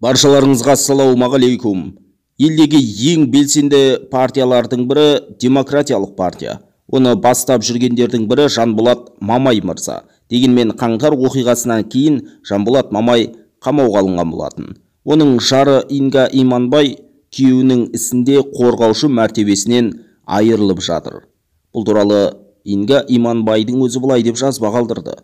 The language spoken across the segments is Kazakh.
Баршаларыңызға ассалаумағалейкум. Елдегі ең белсенді партиялардың бірі Демократиялық партия. Оны бастап жүргендердің бірі Жанболат Мамай мырза. Дегенмен қаңтар оқиғасынан кейін Жанболат Мамай қамауға алынған болатын. Оның жары Инга Иманбай күйеуінің ісінде қорғаушы мәртебесінен айырылып жатыр. Бұл туралы Инга Иманбайдың өзі былай деп жазба қалдырды.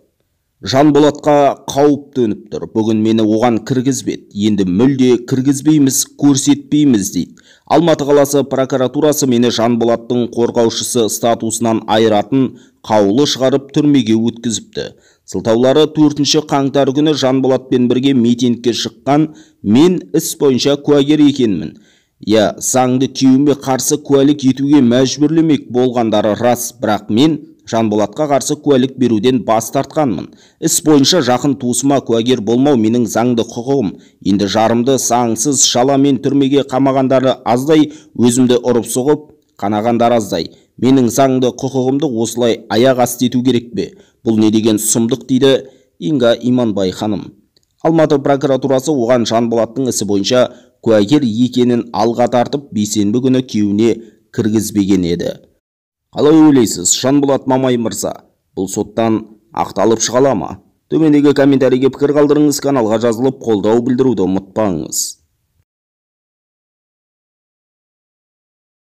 Жанболатқа қауіп төніп тұр. Бүгін мені оған кіргізбеді. Енді мүлде кіргізбейміз, көрсетпейміз дейді. Алматы қаласы прокуратурасы мені Жанболаттың қорғаушысы статусынан айыратын қаулы шығарып түрмеге өткізіпті. Сылтаулары 4 қаңтар күні Жанболатпен бірге митингке шыққан мен іс бойынша куәгер екенмін. Я, заңды күйеуіме қарсы куәлік етуге мәжбүрлемек болғандары рас, бірақ мен Жанболатқа қарсы куәлік беруден бас тартқанмын. Іс бойынша жақын туысыма куәгер болмау менің заңды құқығым. Енді жарымды заңсыз жаламен түрмеге қамағандары аздай, өзімді ұрып соғып, қанағандары аздай. Менің заңды құқығымды осылай аяқ асты ету керек пе? Бұл не деген сұмдық, дейді Инга Иманбай ханым. Алматы прокуратурасы оған Жанболаттың ісі бойынша куәгер екенін алға тартып, бейсенбі күні күйеуіне кіргізбеген еді. Қалай ойлайсыз, Жанболат Мамай мырза бұл соттан ақталып шыға ала ма? Төмендегі комментарийге пікір қалдырыңыз, каналға жазылып қолдау білдіруді ұмытпаңыз.